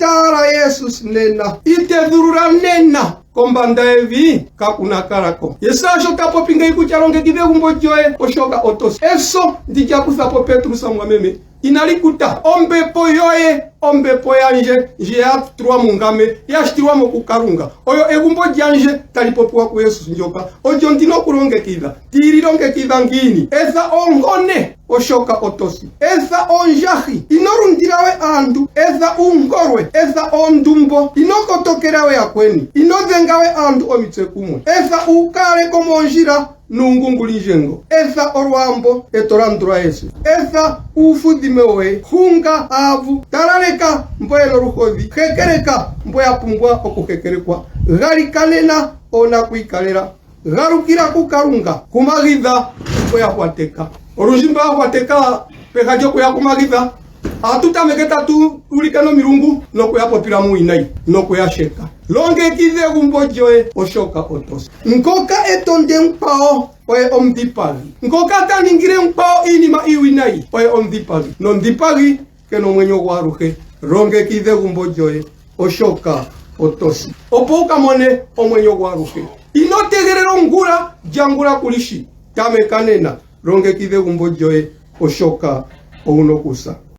Itaala Jesus nena. Itedhulula nena. Kombanda yevi kaku na kalako. Jesus sho ta popi ngeyi kutya longekidha egumbo lyoye, oshoka oto si. Eso ndi lya kutha po Petrus mwameme, inali kuta. Ombepo yoye, ombepo yandje ndji ya tulwa mungame, ya shitilwa mo kuKalunga, oyo egumbo lyandje tali popiwa kuJesus ndyoka olyo ndi na okulongekidha. Tii li longekidha ngiini? Etha oonkone, oshoka oto si. Etha oondjahi, ino lundila we aantu. Etha uunkolwe, etha oondumbo, ino kotokela we yakweni. Ino dhenga we aantu omitse kumwe. Etha uukaaleko moondjila nuungungulindjengo. Etha olwaambo e to landula Jesus. Etha uufudhime woye, hunga aavu, talaleka mbo ye na oluhodhi, hekeleka mbo ya pumbwa okuhekelekwa, galikanena oonakwiikalela. Galukila kuKalunga, kumagidha mbo ya hwateka. Olundji mbo ya hwateka, peha lyoku ya kumagidha, ohatu tameke tatu ulike nomilungu noku ya popila muuwinayi noku ya sheka. Longekidha egumbo lyoye, oshoka oto si. Ngoka e tonde mukwawo, oye omudhipagi. Ngoka ta ningile mukwawo iinima iiwinayi, oye omudhipagi. Nomudhipagi ke na omwenyo gwaaluhe. Longekidha egumbo lyoye, oshoka oto si. Opo wu ka mone omwenyo gwaaluhe. Ino tegelela ongula, lyangula ku li shi. Tameka nena, longekidha egumbo lyoye, oshoka owu na okusa.